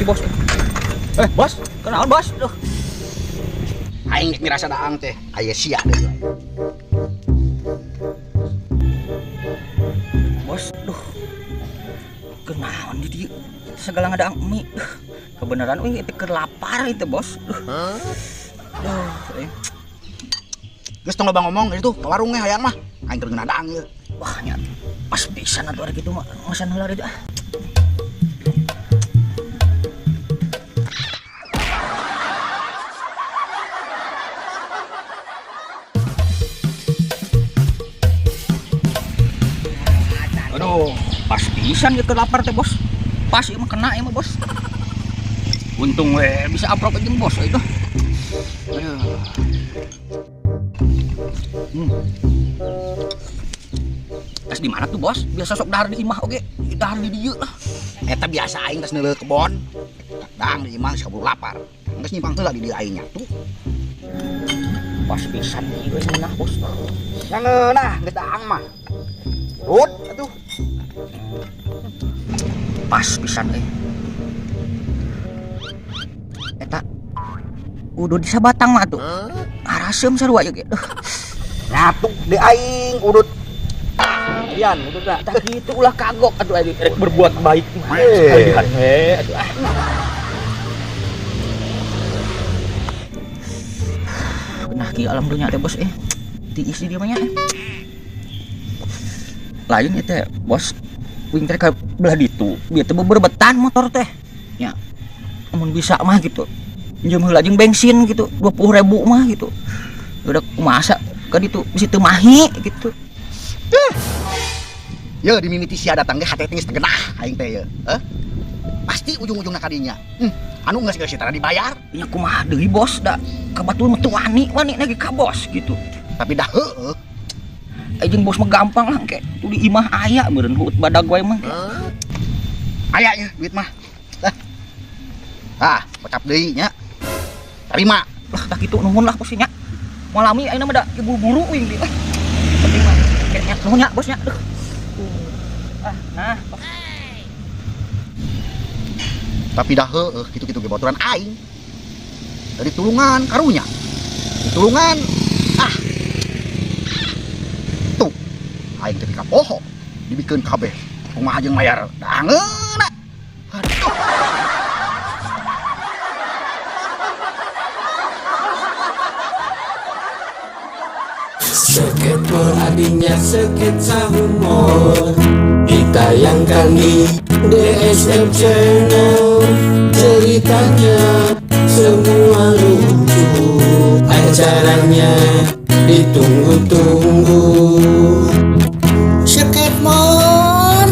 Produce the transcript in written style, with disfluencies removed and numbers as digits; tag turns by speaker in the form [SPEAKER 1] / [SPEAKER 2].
[SPEAKER 1] Si bos. Eh, bos, kenaon bos? Duh.
[SPEAKER 2] Aing ngerasa daang teh, aya sia deui.
[SPEAKER 1] Bos, duh. Kenaon di dieu? Segala ngadaang mie. Duh. Kebenaran euy itu keur lapar itu, bos. Duh. Duh, eh.
[SPEAKER 2] Geus tong loba ngomong itu ka warung hayang mah. Aing keur ngadaang ieu.
[SPEAKER 1] Wah, nya pas pisan atuh ari kitu mah ngasan heula ditu ah. Aduh, pas pisan gitu lapar teh, bos. Pas ieu mah kena ieu mah, bos. Untung we bisa aprok jeung bos itu. Aduh. Tas di mana tuh, bos? Biasa sok dahar di imah oge, dahar di dieu lah.
[SPEAKER 2] Eta biasa aing tas neuleuh kebon. Dang di imah geus kaburu lapar. Geus nyimpang heula di dieu aing nya tuh.
[SPEAKER 1] Pas pisan ieu geus ngeunah, bos.
[SPEAKER 2] Ngeunah geus daang mah. Rut atuh.
[SPEAKER 1] Pas pisan euy. Eta udud di sabatang mah atuh. Araseum sarua ieu ge.
[SPEAKER 2] Nyatuk di aing udud. Ian, udud lah.
[SPEAKER 1] Tah kitu ulah kagok atuh aing rek berbuat baik mah.
[SPEAKER 2] Eh.
[SPEAKER 1] Sekalian we atuh ah. Nah kieu alam dunya teh bos eh. Tiis di dieu mah nya. Lain ieu teh bos. Wing teh ka belah ditu, bieu teh beberbetan motor teh. Nya. Mun bisa mah gitu. Njem heula jeung bensin gitu, 20.000 mah gitu. Udah kumaha ka ditu bisi teu mahi gitu.
[SPEAKER 2] Ye di mimiti sia datang ge hate teh geus tegenah aing teh ye. Heh? Pasti ujung-ujungna ka dinya. Anu geus geus tara dibayar.
[SPEAKER 1] Nya kumaha deui bos da ka batur mah teu wani, wani na ge ka bos gitu.
[SPEAKER 2] Tapi dah heueuh.
[SPEAKER 1] Jeung bos mah gampang lah engke. Tuh di imah aya meureun huut badag wae mah.
[SPEAKER 2] Aya ye duit mah. Lah. Ah, kocap deui nya. Terima.
[SPEAKER 1] Lah tah kitu nuhun lah bos nya. Malami ayeuna mah da buru-buru uing di. Penting mah kayaknya nuhun nya bos nya. Duh. Ah, nah.
[SPEAKER 2] Tapi dah heueuh kitu-kitu ge baturan aing. Dari tulungan karunya. Tulungan ah. Tuh. Aing teh kapoho dibikeun kabeh. Kumaha jeung mayar dangeuna. Aduh.
[SPEAKER 3] Sketmor adinya sketsa humor ditayangkan di DSM Channel. Ceritanya semua lucu, acaranya ditunggu-tunggu. Sketmor.